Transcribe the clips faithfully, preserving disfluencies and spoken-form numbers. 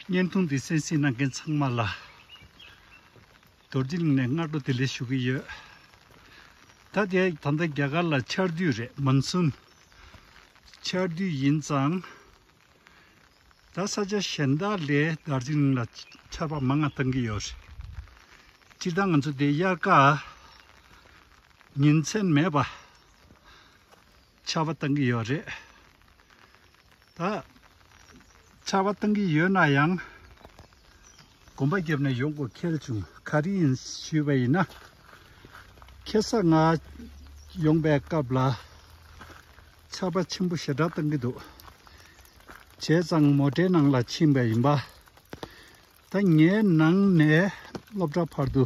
བརྙན་ཐུང་འདི་གསན་གཟིགས་གནང་མཁན་ཚང་མ་ལ་རྡོ་རྗེ་གླིང་ནས་སྔ་དྲོ་བདེ་ལེགས་ཞུ་གི་ཡོད། ད་དེ་ད་ལྟ་རྒྱ་གར་ལ་ཆར་དུས་རེད། མོན་སུན་ཆར་དུས་ཡིན་ཙང་། ད་ས་ཆ་གཞན་དག་ལས་རྡོ་རྗེ་གླིང་ལ་ཆར་པ་མང་ང་བཏང་གི་ཡོད་རེད། སྤྱིར་བཏང་ང་ཚོ་དེ་དབྱར་ཁ་ཉིན་མཚན་མེད་པ་ཆར་པ་བཏང་གི་ཡོད་རེད། ད་ཆར་པ་བཏང་གི་ཡོད་ན་ཡང་གོམ་པ་བརྒྱབ་ནས་ཡོང་དགོས་ཁེལ་བྱུང་། ག་རེ་ཡིན་ཞུས་པ་ཡིན་ན། ཁ་སང་ང་ཡོང་པའི་སྐབས་ལ་ཆར་པ་ཆེན་པོ་ཞེ་དྲག་བཏང་གི་འདུག་བྱས་ཙང་མོ་ཊའི་ནང་ལ་ཕྱིན་པ་ཡིན་པ། ད་ངའི་ནང་ནས་སློབ་གྲྭ་བར་དུ་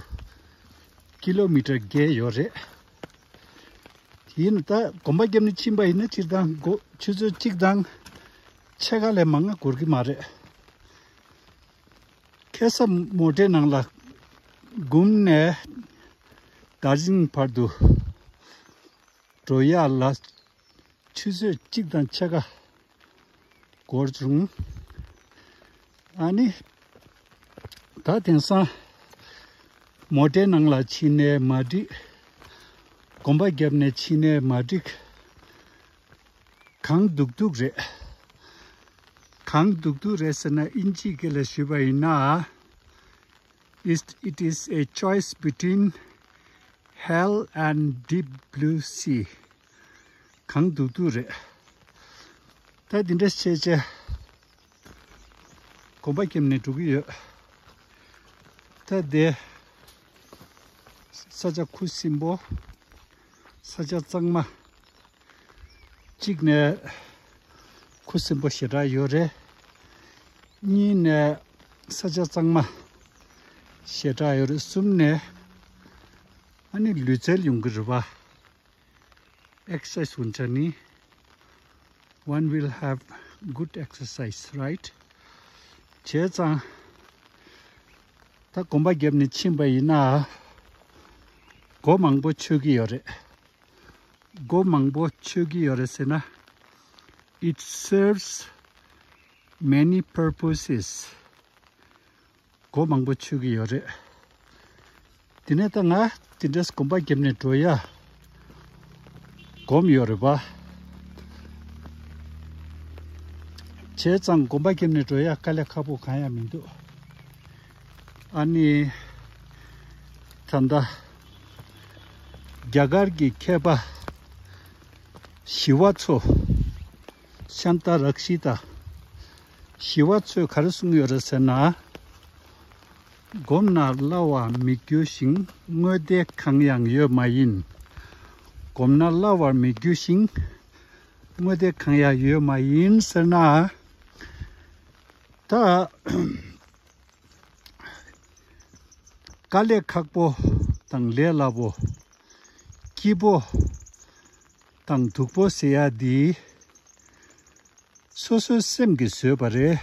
ཀི་ལོ་མི་ཊར་བརྒྱད་ཡོད་རེད། ཡིན་ད་གོམ་པ་བརྒྱབ་ནས་ཕྱིན་པ་ཡིན་ན་སྤྱིར་བཏང་སྒོ་ཆུ་ཚོད་གཅིག་དང་ཕྱེད་ཀ་ལས་མང་ང་འགོར་གི་མ་རེད། ཁ་སང་མོ་ཊའི་ནང་ལ་སྒུག་ནས་རྡོ་རྗེ་གླིང་བར་དུ་འགྲོ་ཡག་ལ་ཆུ་ཚོད་གཅིག་དང་ཕྱེད་ཀ་འགོར་བྱུང་། ཨ་ནི་ད་དེང་སང་མོ་ཊའི་ནང་ལ་ཕྱིན་ནས་མ་འགྲིག་གོམ་པ་བརྒྱབ་ནས་ཕྱིན་ནས་མ་འགྲིག་གང་སྡུག་སྡུག་རེད། གང་སྡུག་སྡུག་རེད་ཟེར་ན་ཨིན་ཇིའི་སྐད་ལ་ཞུས་པ་ཡིན་ན། It, it is a choice between hell and deep blue sea. གང་སྡུག་སྡུག་རེད། ད་འདི་འདྲ་བྱས་བྱས་གོམ་པ་བརྒྱབ་ནས་འགྲོ་གི་ཡོད། ད་དེ་ས་ཆ་ཁུ་སིམ་པོ། ས་ཆ་གཙང་མ། གཅིག་ནས་ཁུ་སིམ་པོ་ཞེ་དྲག་ཡོད་རེད། གཉིས་ནས་ས་ཆ་གཙང་མ་ཞེ་དྲག་ཡོད་རེད། གསུམ་ནས་ཨ་ནི་ལུས་རྩལ་ཡོང་གི་རེད་པ། Exercise ཧུན་ཆ་ནི། One will have good exercise, right? བྱས་ཙང་ད་གོམ་པ་བརྒྱབ་ནས་ཕྱིན་པ་ཡིན་ན་སྒོ་མང་པོ་ཆོད་ཀྱི་ཡོད་རེད། སྒོ་མང་པོ་ཆོད་ཀྱི་ཡོད་རེད་ཟེར་ན། It serves many purposes. སྒོ་མང་པོ་ཆོད་ཀྱི་ཡོད་རེད། དེ་ནས་ད་ང་དེ་འདྲས་གོམ་པ་བརྒྱབ་ནས་འགྲོ་ཡ་གོམ་ཡོད་རེད་པ། བྱས་ཙང་གོམ་པ་བརྒྱབ་ནས་འགྲོ་ཡ་དཀའ་ལས་ཁག་པོ་གང་ཡང་མི་འདུག་ཨ་ནི་ད་ལྟ་རྒྱ་གར་གྱི་མཁས་པ་ཞི་བ་འཚོ། ཤཱནྟ་རཀྵི་ཏ། ཞི་བ་འཚོས་ག་རེ་གསུངས་ཡོད་རེད་ཟེར་ན། གོམས་ན་སླ་བར་མི་འགྱུར་ཞིང་། དངོས་དེ་གང་ཡང་ཡོད་མ་ཡིན། གོམས་ན་སླ་བར་མི་འགྱུར་ཞིང་། དངོས་དེ་གང་ཡང་ཡོད་མ་ཡིན་ཟེར་ན། ད་དཀའ་ལས་ཁག་པོ་དང་ལས་སླ་པོ། སྐྱིད་པོ་དང་སྡུག་པོ་ཟེར་ཡ་འདི་སོ་སོའི་སེམས་ཀྱིས་བཟོས་པ་རེད།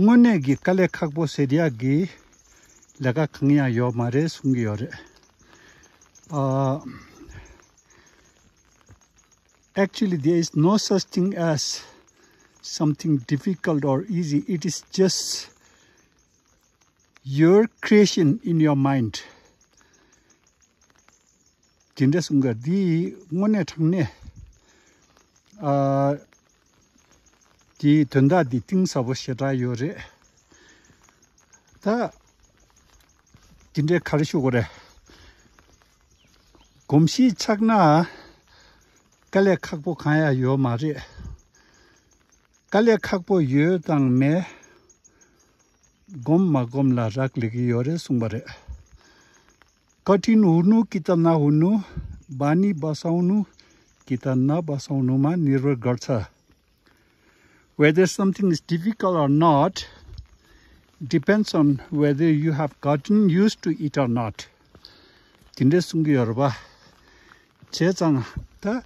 དངོས་གནས་ཀྱི་དཀའ་ལས་ཁག་པོ་ཟེར་ཡག་གི་ལས་ཀ་གང་ཡང་ཡོད་མ་རེད་གསུང་གི་ཡོད་རེད། ཨ། Actually, there is no such thing as something difficult or easy. It is just your creation in your mind. དེ་འདྲ་གསུང་ག་འདི་དངོས་གནས་དྲང་གནས། ཨ། དེའི་དོན་དག་འདི་གཏིང་ཟབ་པོ་ཞེ་དྲག་ཡོད་རེད། ད་དེ་འདྲའི་ག་རེ་ཞུ་དགོས་རེད། གོམས་གཤིས་ཆགས་ན་དཀའ་ལས་ཁག་པོ་གང་ཡང་ཡོད་མ་རེད། དཀའ་ལས་ཁག་པོ་ཡོད་དང་མེད། གོམས་མ་གོམས་ལ་རག་ལས་ཀྱི་ཡོད་རེད་གསུངས་པ་རེད། कठिन हुनु कि त नहुनु, बानी बसाउनु कि त नबसाउनुमा निर्भर गर्छ। Whether something is difficult or not depends on whether you have gotten used to it or not. དེ་འདྲ་གསུང་གི་ཡོད་རེད་པ། བྱས་ཙང་ད།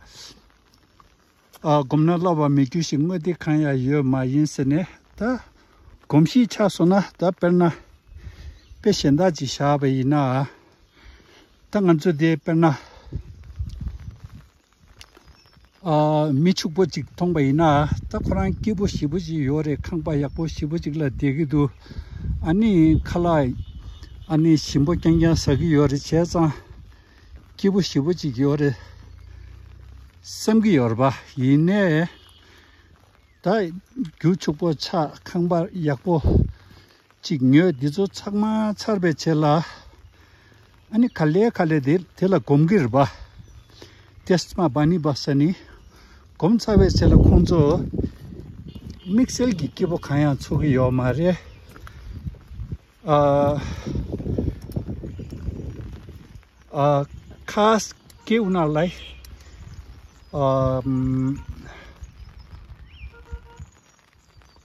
ཨ། གོམས་ན་སླ་བར་མི་འགྱུར་ཞིང་། དངོས་དེ་གང་ཡང་ཡོད་མ་ཡིན་ཟེར་ནས་ད། གོམས་གཤིས་ཆགས་སོང་ན་ད་དཔེར་ན། དཔེ་གཞན་དག་ཅིག་བཞག་པ་ཡིན་ན། ད་ང་ཚོ་དེ་དཔེར་ན། ཨ། མི་ཕྱུག་པོ་ཅིག་མཐོང་པ་ཡིན་ན། ད་ཁོ་རང་སྐྱིད་པོ་ཞེ་པོ་ཅིག་ཡོད་རེད། ཁང་པ་ཡག་པོ་ཞེ་པོ་ཅིག་ལ་བསྡད་ཀྱི་འདུག་ཨ་ནི་ཁ་ལག་ཨ་ནི་ཞིམ་པོ་རྐྱང་རྐྱང་ཟ་གི་ཡོད་རེད། བྱས་ཙང་སྐྱིད་པོ་ཞེ་པོ་ཅིག་ཡོད་རེད་བསམ་གྱི་ཡོད་རེད་པ། ཡིན་ནའི་ད་རྒྱུ་ཕྱུག་པོ་ཆགས། ཁང་པ་ཡག་པོ་ཅིག་ཉོས། འདི་ཚོ་ཚང་མ་ཚར་བའི་རྗེས་ལ། ཨ་ནི་ག་ལེ་ག་ལེ་དེ་དེ་ལ་གོམས་ཀྱི་རེད་པ། དེ་སྨ་བ་ནི་བ་ས་ནི། གོམས་ཚར་བའི་རྗེས་ལ་ཁོང་ཚོ་དམིགས་བསལ་གྱི་སྐྱིད་པོ་གང་ཡང་ཚོར་གྱི་ཡོད་མ་རེད། ཨ། ཨ། ཁ་སྐྱེའུ་ན་ལའི། ཨ། ཨམ།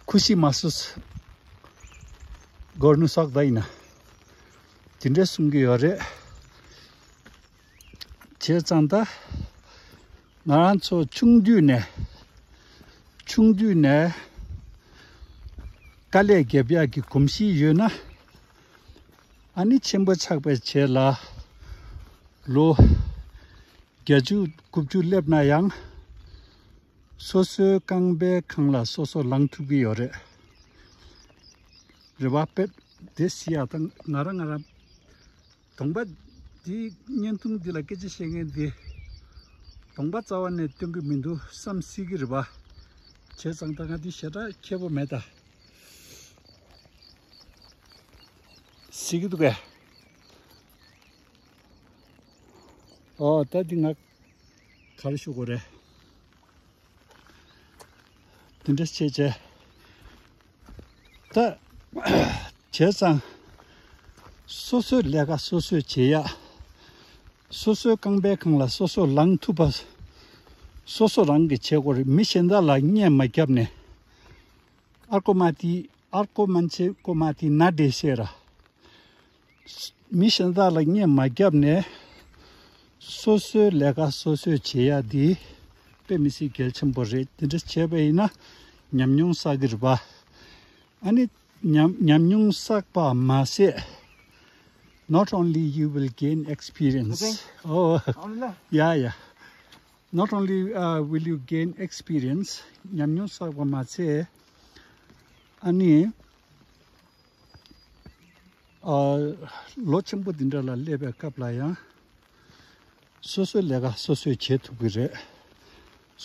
ཁུ་སི་མ་སུ་སྒོར་ནུ་སག་ད་ཡིན་ན། དེ་འདྲས་གསུང་གི་ཡོད་རེད། བྱས་ཙང་ད་ང་རང་ཚོ་ཆུང་དུས་ནས། ཆུང་དུས་ནས་དཀའ་ལས་རྒྱབ་ཡག་གི་གོམས་གཤིས་ཡོད་ན། ཨ་ནི་ཆེན་པོ་ཆགས་པའི་རྗེས་ལ་ལོ་བརྒྱད་ཅུ་དགུ་བཅུ་སླེབས་ན་ཡང་། སོ་སོའི་རྐང་པའི་སྒང་ལ་སོ་སོ་ལངས་ཐུབ་ཀྱི་ཡོད་རེད། རེད་པ། དཔེ་དེ་གཟིགས་ཡ་དང་། ང་རང་ང་རང་གདོང་པ་འདི། བརྙན་ཐུང་འདི་ལ་སྐད་ཆ་བཤད་མཁན་འདི་གདོང་པ་རྩ་བ་ནས་སྟོན་གྱི་མི་འདུག་བསམ་སྲིད་ཀྱི་རེད་པ། བྱས་ཙང་ད་ང་འདི་ཞེ་དྲག་མཁས་པོ་མེད་ད། གཟིགས་ཀྱི་འདུག་གས། ཨོ། ད་འདི་ང་ག་རེ་ཞུ་དགོས་རེད། དེ་འདྲ་བྱས་བྱས། ད་བྱས་ཙང་སོ་སོའི་ལས་ཀ་སོ་སོས་བྱེད་ཡ། སོ་སོའི་རྐང་པའི་སྒང་ལ་སོ་སོ་ལངས་ཐུབ་པ། སོ་སོ་རང་གིས་བྱེད་དགོས་རེད། མི་གཞན་དག་ལ་བརྙས་མ་བརྒྱབ་ནས། ཨར་ཀོ་མ་ཏི། ཨར་ཀོ་མན་ཆེ་ཀོ་མ་ཏི་ན་འདྲེ་ཤེས་ར། མི་གཞན་དག་ལ་བརྙས་མ་བརྒྱབ་ནས། སོ་སོའི་ལས་ཀ་སོ་སོས་བྱེད་ཡ་འདི་དཔེ་མི་སྲིད་གལ་ཆེན་པོ་རེད། དེ་འདྲ་བྱས་པ་ཡིན་ན་ཉམས་མྱོང་བསགས་ཀྱི་རེད་པ། ཨ་ནི་ཉམས་ཉམས་མྱོང་བསགས་པ་མ་ཟད། Not only you will gain experience. Okay. Oh, Alhamdulillah. Yeah, yeah. Not only, uh, will you gain experience, ཉམས་མྱོང་བསགས་པ་མ་ཟད། ཨ་ནི། ཨ། ལོ་ཆེན་པོ་འདི་འདྲ་ལ་སླེབས་པའི་སྐབས་ལ་ཡང་། སོ་སོའི་ལས་ཀ་སོ་སོས་བྱེད་ཐུབ་ཀྱི་རེད།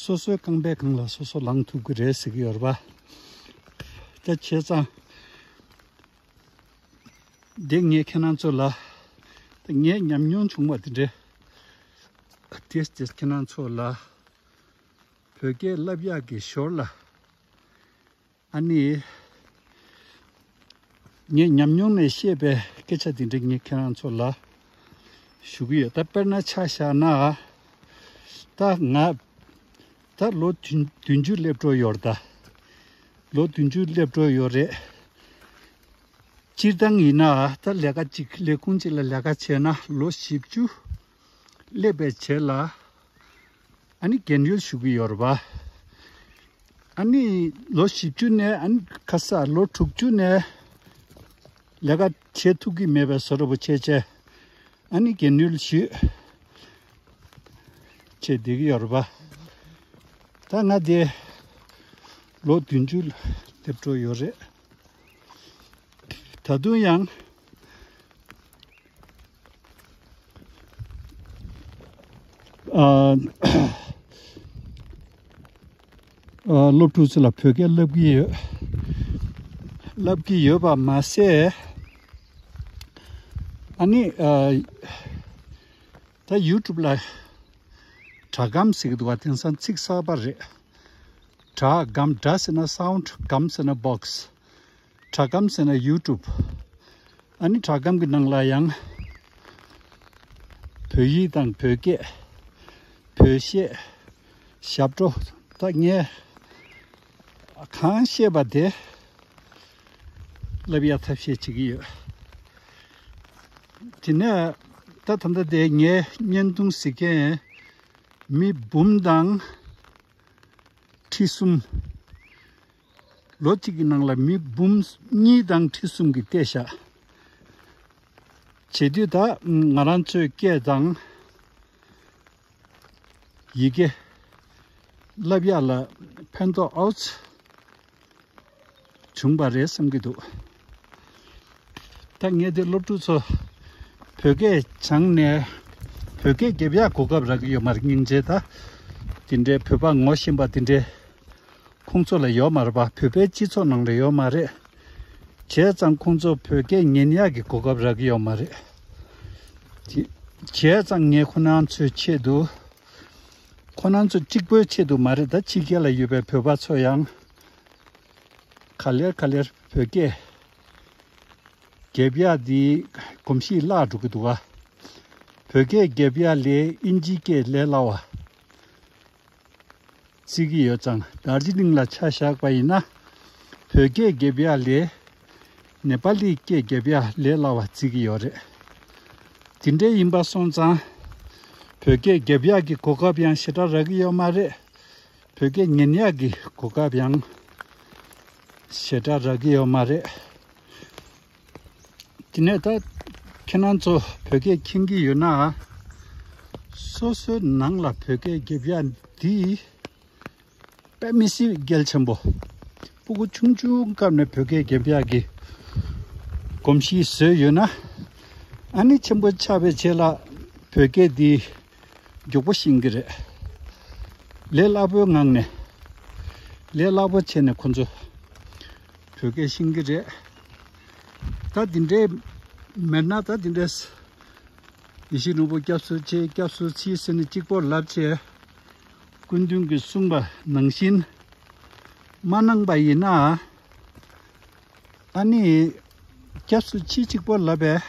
སོ་སོའི་རྐང་པའི་སྒང་ལ་སོ་སོ་ལངས་ཐུབ་ཀྱི་རེད་ཟེར་གྱི་ཡོད་རེད་པ། ད་བྱས་ཙང་། འདི་ངས་ཁྱེད་རང་ཚོ་ལ། ད་ངས་ཉམས་མྱོང་བྱུང་བ་དེ་འདྲས། དེས་དེས་ཁྱེད་རང་ཚོ་ལ་བོད་སྐད་བསླབ་ཡག་གི་ཞོར་ལ། ཨ་ནི། ངས་ཉམས་མྱོང་ནས་ཤེས་པའི་སྐད་ཆ་དེ་འདྲ་ངས་ཁྱེད་རང་ཚོ་ལ་ཞུ་གི་ཡོད། ད་དཔེར་ན་ཆ་བཞག་ན། ད་ང་ད་ལོ་བདུན་བདུན་ཅུ་སླེབས་འགྲོ་ཡོད་རེད་ད། ལོ་བདུན་ཅུ་སླེབས་འགྲོ་ཡོད་རེད། སྤྱིར་བཏང་ཡིན་ན། ད་ལས་ཀ་གཅིག་ལས་ཁུངས་གཅིག་ལ་ལས་ཀ་བྱས་ན་ལོ་བཞི་བཅུ་སླེབས་པའི་རྗེས་ལ། ཨ་ནི་རྒན་ཡོལ་ཞུ་གི་ཡོད་རེད་པ། ཨ་ནི་ལོ་བཞི་བཅུ་ནས། ཨ་ནི་ཁ་ས་ལོ་དྲུག་ཅུ་ནས་ལས་ཀ་བྱེད་ཐུབ་ཀྱི་མེད་པའི་བཟོ་འདྲ་པོ་བྱས་བྱས། ཨ་ནི་རྒན་ཡོལ་ཞུས་བྱས་བསྡད་ཀྱི་ཡོད་རེད་པ། ད་ང་དེ་ལོ་བདུན་ཅུ་སླེབས་འགྲོ་ཡོད་རེད། ད་དུང་ཡང་། ཨ། ཨ། སློབ་ཕྲུག་ཚོ་ལ་བོད་སྐད་བསླབ་ཀྱི་ཡོད། བསླབ་ཀྱི་ཡོད་པ་མ་ཟད། ཨ་ནི། ཨ། ད་ཡུ་ཊུབ་ལ་སྒྲ་སྒམ་ཟེར་གྱི་འདུག་པ། དེང་སང་ཚིག་གསར་པ་རེད། སྒྲ་སྒམ། སྒྲ་ཟེར་ན་སའུནཌ། སྒམ་ཟེར་ན་བོག་སི། སྒྲ་སྒམ་ཟེར་ན་ཡུ་ཊུབ། ཨ་ནི་སྒྲ་སྒམ་གྱི་ནང་ལ་ཡང་བོད་ཡིག་དང་བོད་སྐད། བོད་གཞས། ཞབས་བྲོ། ད་ངས་གང་ཤེས་པ་དེ་བསླབ་ཡག་ཐབས་ཤེས་བྱེད་ཀྱི་ཡོད། དེ་ནས་ད་ད་ལྟ་དེ་ངའི་བརྙན་ཐུང་གཟིགས་མཁན་མི་འབུམ་དང་ཁྲི་གསུམ། ལོ་གཅིག་གི་ནང་ལ་མི་འབུམ་གཉིས་དང་ཁྲི་གསུམ་གྱིས་བལྟས་ཤག་བྱེད་དུས་ད་ང་རང་ཚོའི་སྐད་དང་ཡི་གེ། བསླབ་ཡག་ལ་ཕན་ཐོགས་ཨའུ་ཙི་བྱུང་པ་རེད་བསམ་གྱི་འདུག་ད་ངས་དེ་སློབ་ཕྲུག་ཚོ་བོད་སྐད་སྦྱངས་ནས་བོད་སྐད་རྒྱབ་ཡག་གོ་སྐབས་རག་གི་ཡོད་མ་རེད། སྙིང་རྗེ། ད་དེ་འདྲའི་བོད་པ་ངོ་ཤེས་པ་དེ་འདྲའི་ཁོང་ཚོ་ལ་ཡོད་མ་རེད་པ། བོད་པའི་སྤྱི་ཚོགས་ནང་ལ་ཡོད་མ་རེད། བྱས་ཙང་ཁོང་ཚོ་བོད་སྐད་ཉན་ཡག་གི་གོ་སྐབས་རག་གི་ཡོད་མ་རེད། དེ་བྱས་ཙང་ངས་ཁོ་རང་ཚོའི་ཆེད་དུ། ཁོ་རང་ཚོ་གཅིག་པོའི་ཆེད་དུ་མ་རེད། ད་ཕྱི་རྒྱལ་ལ་ཡོད་པའི་བོད་པ་ཚོ་ཡང་ག་ལེར་ག་ལེར་བོད་སྐད་རྒྱབ་ཡག་འདི་གོམས་གཤིས་བརླག་འགྲོ་གི་འདུག་ག་བོད་སྐད་རྒྱབ་ཡག་ལས་ཨིན་ཇི་སྐད་ལས་སླ་བ་བརྩི་གི་ཡོད་ཙང་། དར་ཇི་ལིང་ལ་ཆ་བཞག་པ་ཡིན་ན་བོད་སྐད་རྒྱབ་ཡག་ལས་ནེ་པ་ལི་སྐད་རྒྱབ་ཡག་ལས་སླ་བ་བརྩི་གི་ཡོད་རེད། དེ་འདྲ་ཡིན་པ་སོང་ཙང་བོད་སྐད་རྒྱབ་ཡག་གི་གོ་སྐབས་ཡང་ཞེ་དྲག་རག་གི་ཡོད་མ་རེད། བོད་སྐད་ཉན་ཡག་གི་གོ་སྐབས་ཡང་ཞེ་དྲག་རག་གི་ཡོད་མ་རེད། དེ་ནས་ད་ཁྱེད་རང་ཚོ་བོད་སྐད་མཁྱེན་གྱི་ཡོད་ན། སོ་སོའི་ནང་ལ་བོད་སྐད་རྒྱབ་ཡག་འདི་དཔེ་མི་སྲིད་གལ་ཆེན་པོ། སྤུ་གུ་ཆུང་ཆུང་སྐབས་ནས་བོད་སྐད་རྒྱབ་ཡག་གི་གོམས་གཤིས་བཟོས་ཡོད་ན། ཨ་ནི་ཆེན་པོ་ཆགས་པའི་རྗེས་ལ་བོད་སྐད་འདི་མགྱོགས་པོ་ཤེས་ཀྱི་རེད། ལས་སླ་པོའི་ངང་ནས། ལས་སླ་པོ་བྱས་ནས་ཁོ་ཚོ་བོད་སྐད་ཤེས་ཀྱི་རེད། ད་འདི་འདྲའི་མེད་ན། ད་འདི་འདྲའི་ཡེ་ཤེས་ནོར་བུ་སྐྱབས་སུ་མཆི། སྐྱབས་སུ་མཆི་ཟེར་ནས་གཅིག་པོ་ལབ་བྱས། སྐུ་མདུན་གྱིས་གསུངས་པ་ནང་བཞིན་མ་གནང་པ་ཡིན་ན། ཨ་ནི་སྐྱབས་སུ་མཆི་གཅིག་པོ་ལབ་པས།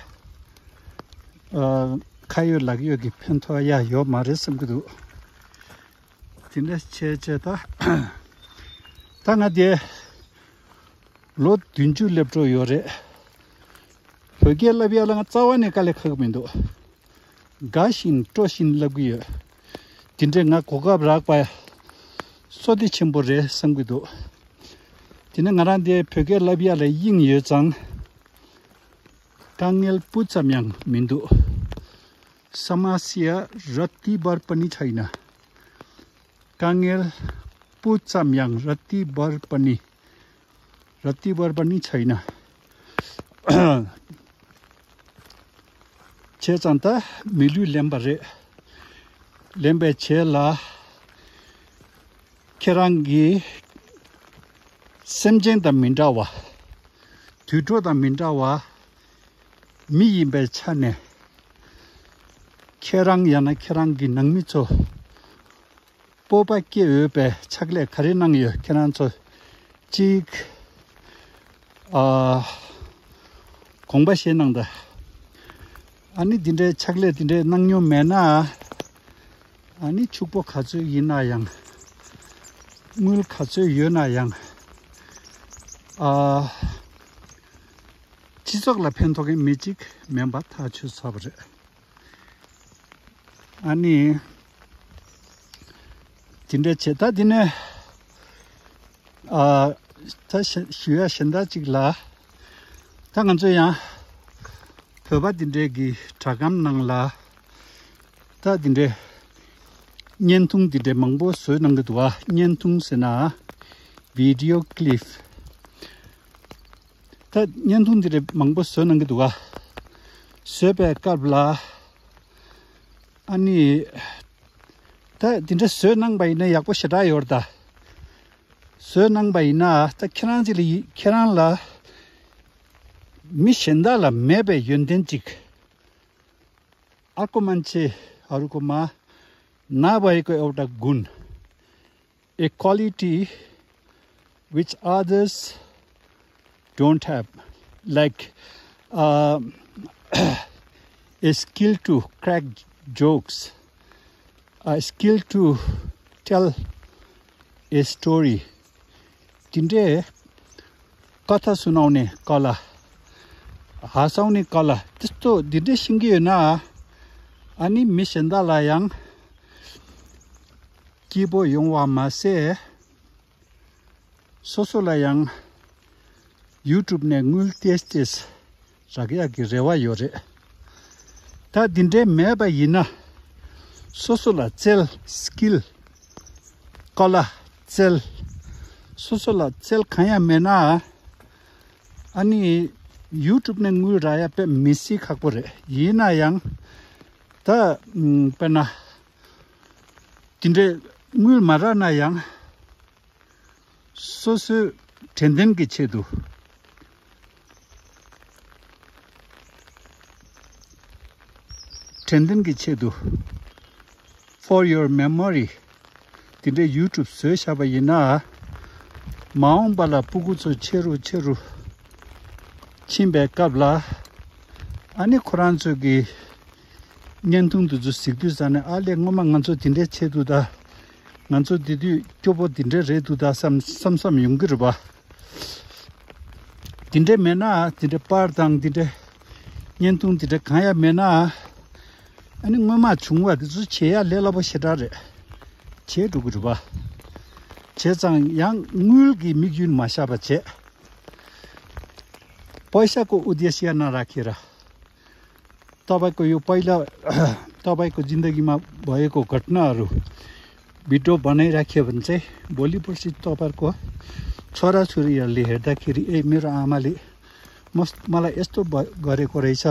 ཨ། ཁ་ཡོད་ལག་ཡོད་ཀྱི་ཕན་ཐོགས་ཡ་ཡོད་མ་རེད་བསམ་གྱི་འདུག་དེ་འདྲ་བྱས་བྱས་ད། ད་ང་དེ་ལོ་བདུན་ཅུ་སླེབས་འགྲོ་ཡོད་རེད། བོད་སྐད་བསླབ་ཡ་ལ་ང་རྩ་བ་ནས་དཀའ་ལས་ཁག་གི་མི་འདུག་དགའ་བཞིན་སྤྲོ་བཞིན་བསླབ་ཀྱི་ཡོད། དེ་འདྲའི་ང་གོ་སྐབས་རག་པ་བསོད་བདེ་ཆེན་པོ་རེད་བསམ་གྱི་འདུག་དེ་ནས་ང་རང་དེ་བོད་སྐད་བསླབ་ཡ་ལ་དབྱིངས་ཡོད་ཙང་དཀའ་ངལ་སྤུ་ཙམ་ཡང་མི་འདུག Samasya rati barpani chaina. དཀའ་ངལ་སྤུ་ཙམ་ཡང་ར་ཏི་བར་པ་ནི། ར་ཏི་བར་པ་ནི་ཆ་ཡིན་ན། བྱས་ཙང་ད་མི་ལུས་ལེན་པ་རེད། ལེན་པའི་རྗེས་ལ་ཁྱེད་རང་གི་སེམས་ཅན་དང་མི་འདྲ་བ། དུད་འགྲོ་དང་མི་འདྲ་བ། མི་ཡིན་པའི་ཆ་ནས་ཁྱེད་རང་ཡང་ན་ཁྱེད་རང་གི་ནང་མི་ཚོ་སྤོབས་པ་སྐྱེ་འོས་པའི་ཕྱག་ལས་ག་རེ་གནང་ཡོད། ཁྱེད་རང་ཚོ་གཅིག་ཨ། དགོངས་པ་བཞེས་གནང་དང་། ཨ་ནི་འདི་འདྲའི་ཕྱག་ལས་འདི་འདྲའི་གནང་མྱོང་མེད་ན། ཨ་ནི་ཕྱུག་པོ་ག་ཚོད་ཡིན་ན་ཡང་། དངུལ་ག་ཚོད་ཡོད་ན་ཡང་། ཨ། སྤྱི་ཚོགས་ལ་ཕན་ཐོགས་མཁན་མི་གཅིག་མིན་པ་ཐག་ཆོད་ཚར་བ་རེད། ཨ་ནི། དེ་འདྲ་བྱས་ད་འདི་ནས། ཨ། ད་ཞུ་ཡ་གཞན་དག་ཅིག་ལ། ད་ང་ཚོ་ཡང་བོད་པ་འདི་འདྲའི་གི་དྲ་སྒམ་ནང་ལ་ད་འདི་འདྲའི་བརྙན་ཐུང་འདི་འདྲའི་མང་པོ་བཟོས་གནང་གི་འདུག་ཨ། བརྙན་ཐུང་ཟེར་ན་video clip། ད་བརྙན་ཐུང་འདི་འདྲའི་མང་པོ་བཟོས་གནང་གི་འདུག་ཨ། བཟོས་པའི་སྐབས་ལ་ཨ་ནི། ད་འདི་འདྲ་བཟོས་གནང་པ་ཡིན་ན་ཡག་པོ་ཞེ་དྲག་ཡོད་རེད་ད། བཟོས་གནང་པ་ཡིན་ན་ད་ཁྱེད་རང་ཅིག་ལ་ཡི་ཁྱེད་རང་ལ་མི་གཞན་དག་ལ་མེད་པའི་ཡོན་ཏན་ཅིག अर्कोमान्छेहरूकोमा नभएको एउटा गुण, a quality which others don't have, like, uh, a skill to crack jokes, a skill to tell a story. འདི་འདྲའི་कथा सुनाउने कला, हँसाउने कला, त्यस्तो འདི་འདྲ་ཤེས་ཀྱི་ཡོད་ན། ཨ་ནི་མི་གཞན་དག་ལ་ཡང་སྐྱིད་པོ་ཡོང་བ་མ་ཟད། སོ་སོ་ལ་ཡང་YouTube་ནས་དངུལ་ཏོག་ཙམ་རག་ཡག་གི་རེ་བ་ཡོད་རེད། ད་འདི་འདྲའི་མེད་པ་ཡིན་ན། སོ་སོ་ལ་རྩལ་skill་ ཀ་ལ་རྩལ། སོ་སོ་ལ་རྩལ་གང་ཡང་མེད་ན། ཨ་ནི་ཡུ་ཊུབ་ནས་དངུལ་རག་ཡ་དཔེ་མི་སྲིད་ཁག་པོ་རེད། ཡིན་ན་ཡང་ད་ཨམ་དཔེར་ན་དེ་འདྲའི་དངུལ་མ་རག་ན་ཡང་། སོ་སོའི་དྲན་རྟེན་གྱི་ཆེད་དུ། དྲན་རྟེན་གྱི་ཆེད་དུ། For your memory། དེ་འདྲའི་ཡུ་ཊུབ་བཟོས་བཞག་པ་ཡིན་ན། མ་འོངས་པ་ལ་སྤུ་གུ་ཚོ་ཆེ་རུ་ཆེ་རུ་ཕྱིན་པའི་སྐབས་ལ། ཨ་ནི་ཁོ་རང་ཚོ་གི་བརྙན་ཐུང་དེ་ཚོ་གཟིགས་དུས་ཙ་ནས། ཨ་ལས། སྔོན་མ་ང་ཚོ་དེ་འདྲའི་ཆེ་འདུག་ད། ང་ཚོ་དེ་དུས་སྐྱོ་པོ་དེ་འདྲའི་རེད་འདུག་ད་བསམ་བསམ་བསམ་ཡོང་གི་རེད་པ། དེ་འདྲའི་མེད་ན། དེ་འདྲའི་པར་དང་དེ་འདྲའི་བརྙན་ཐུང་དེ་འདྲའི་གང་ཡང་མེད་ན། ཨ་ནི་སྔོན་མ་བྱུང་བ་དེ་ཚོ་བྱེད་ཡ་ལས་སླ་པོ་ཞེ་དྲག་རེད། བྱེད་འགྲོ་གི་རེད་པ། བྱས་ཙང་ཡང་དངུལ་གྱི་དམིགས་ཡུལ་མ་བཞག་པ་བྱས། पैसा को उद्देश्य नराखेर, तपाईँको यो पहिला तपाईँको जिन्दगीमा भएको घटनाहरू भिडियो बनाइराख्यो भने चाहिँ भोलि पर्सि तपाईँहरूको छोराछोरीहरूले हेर्दाखेरि, ए, मेरो आमाले मस मलाई यस्तो भ गरेको रहेछ,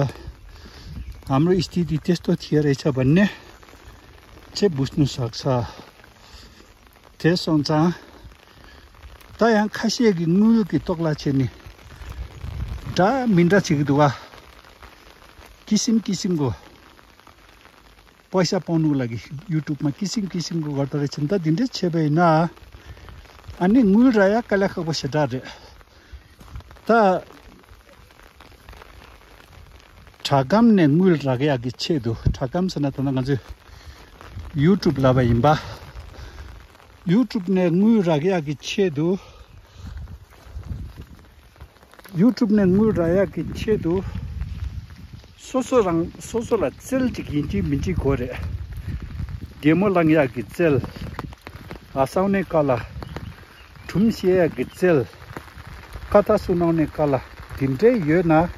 हाम्रो स्थिति त्यस्तो थियो रहेछ भन्ने चाहिँ बुझ्नु सक्छ। དེ་སོང་ཙང་། ད་ཡང་ཁ་ཤས་ཀྱིས་དངུལ་གྱི་ཐོག་ལ་བྱས་ནས་འདྲ་མི་འདྲ་བྱེད་ཀྱི་འདུག་ག། ཀི་སིམ་ཀི་སིམ་གོ། पैसा पाउनुको लागि युट्युबमा किसिम किसिमको गर्दो रहेछ नि त। དེ་འདྲ་བྱས་པ་ཡིན་ན། ཨ་ནི་དངུལ་རག་ཡ་དཀའ་ལས་ཁག་པོ་ཞེ་དྲག་རེད། ད་དྲ་སྒམ་ནས་དངུལ་རག་ཡག་གི་ཆེད་དུ། དྲ་སྒམ་ཟེར་ན་ད་ལྟ་ང་ཚོས་ཡུ་ཊུབ་ལབ་པ་ཡིན་པ། ཡུ་ཊུབ་ནས་དངུལ་རག་ཡག་གི་ཆེད་དུ། ཡུ་ཊུབ་ནས་དངུལ་རག་ཡག་གི་ཆེད་དུ། སོ་སོ་རང་སོ་སོ་ལ་རྩལ་ཅིག་ཡིན་གཅིག་མིན་གཅིག་དགོས་རེད། གད་མོ་བསླང་ཡག་གི་རྩལ། ཨ་སང་ནས་ཀ་ལ། སྒྲུང་བཤད་ཡག་གི་རྩལ། ཀ་ཐ་སུ་ནང་ནས་ཀ་ལ། དེ་འདྲས་ཡོད་ན།